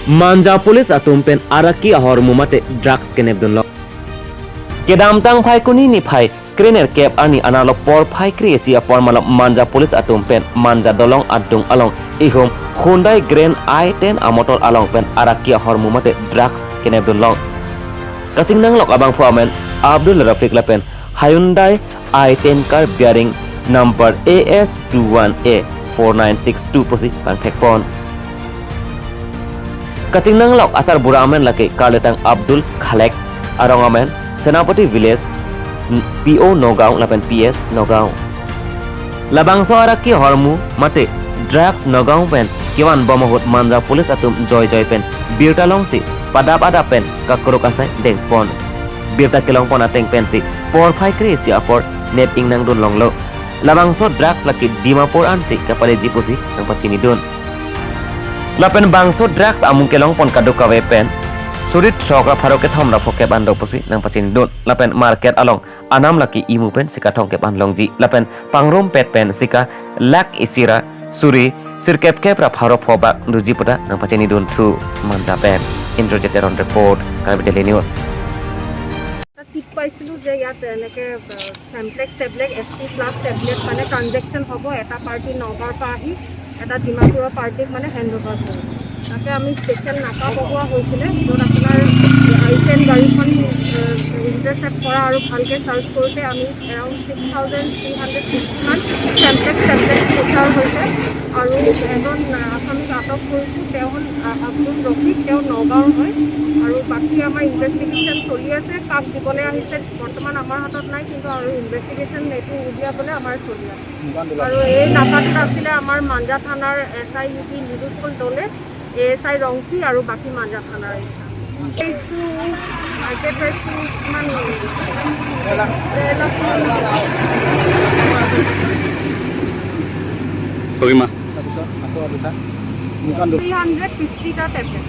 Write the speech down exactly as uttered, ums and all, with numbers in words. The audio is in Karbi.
Manja police atum pen araki ahormu mate drugs kenepdunlong. Kedamtang Phaikuni niphai krenerkep arni analo porphai kre-isi apor malom Manja police atum pen Manja dolong adung along ihum Hyundai Grand i ten amotor along pen araki ahormu mate drugs kenepdunlong. Kachingnanglok abangphu amen Abdul Rafiq lapen Hyundai i ten car bearing number A S two one A four nine six two pusi pangthekpon. Kachingnanglok asarbura amen lake karletang Abdul Khalek, arong amen Senapati Village, P O Nagaon lapen P S Nagaon. Labangso araki ahormu mate drugs Nagaon pen kevanbom ahut Manja police atum joijoi pen birta longsi padap adap pen kakruk asai dengpon. Birta kelongpon ateng pensi porphai kre-isi apor nep ingnangdunlonglo. Labangso drugs lake Dimapur ansi kapaleji pusi nangpachinidun. Lapen bangso drugs amung kelongpon kadokave pen suri throk ra pharo kethom ra phokep an do pusi nangpachinidun. Lapen market along anam lake imu pen sika thomkep an longji. Lapen pangrumpet pen sika lakh isi ra suri sirkep kep ra pharo phobak doji puta nangpachinidun thu Manja pen. Indrajit Teron report, Karbi Daily News. এটা কিট পাইছিলোঁ যে ইয়াত এনেকে, আহ, চেম্প্লেক্স tablet, S P plus tablet মানে ট্ৰানজেকশ্যন হ'ব, এটা পাৰ্টি নগাঁৱৰ পৰা আহি এটা ডিমাপুৰৰ পাৰ্টিক মানে হেণ্ড অভাৰ কৰিব। তাকে আমি স্পেচিয়েল নাকা বহোৱা হৈছিলে, য'ত আপোনাৰ আই টেন গাড়ীখন, আহ, ইণ্টাৰচেপ্ট কৰা আৰু ভালকে চাৰ্চ কৰোঁতে আমি around six thousand three hundred ফিফটিমান চেম্প্লেক্স টেবলেট উদ্ধাৰ হৈছে আৰু এজন, আহ, আছামীক আটক কৰিছোঁ। তেওঁ হ'ল, আহ, আব্দুল ৰফিক, তেওঁ নগাঁৱৰ হয় আৰু বাকী আমাৰ ইনভেষ্টিগেশ্যন চলি আছে। কাক দিবলৈ আহিছে বৰ্তমান আমাৰ হাতত নাই, কিন্তু আৰু ইনভেষ্টিগেশ্যন এইটো উলিয়াবলৈ আমাৰ চলি আছে। আৰু এই নাকাটোত আছিলে আমাৰ মাঞ্জা থানাৰ এছ আই ইউ পি নিৰুপল দলে, এ এছ আই ৰংপি আৰু বাকী মাঞ্জা থানাৰ এছ আই। প্ৰাইচটো, মাৰ্কেট প্ৰাইচটো কিমান? ডেৰ লাখ। থৈ দিম। তাৰপিছত আকৌ এটা দোকান। থ্ৰী হাণ্ড্ৰেড ফিফটিটা টেবলেট।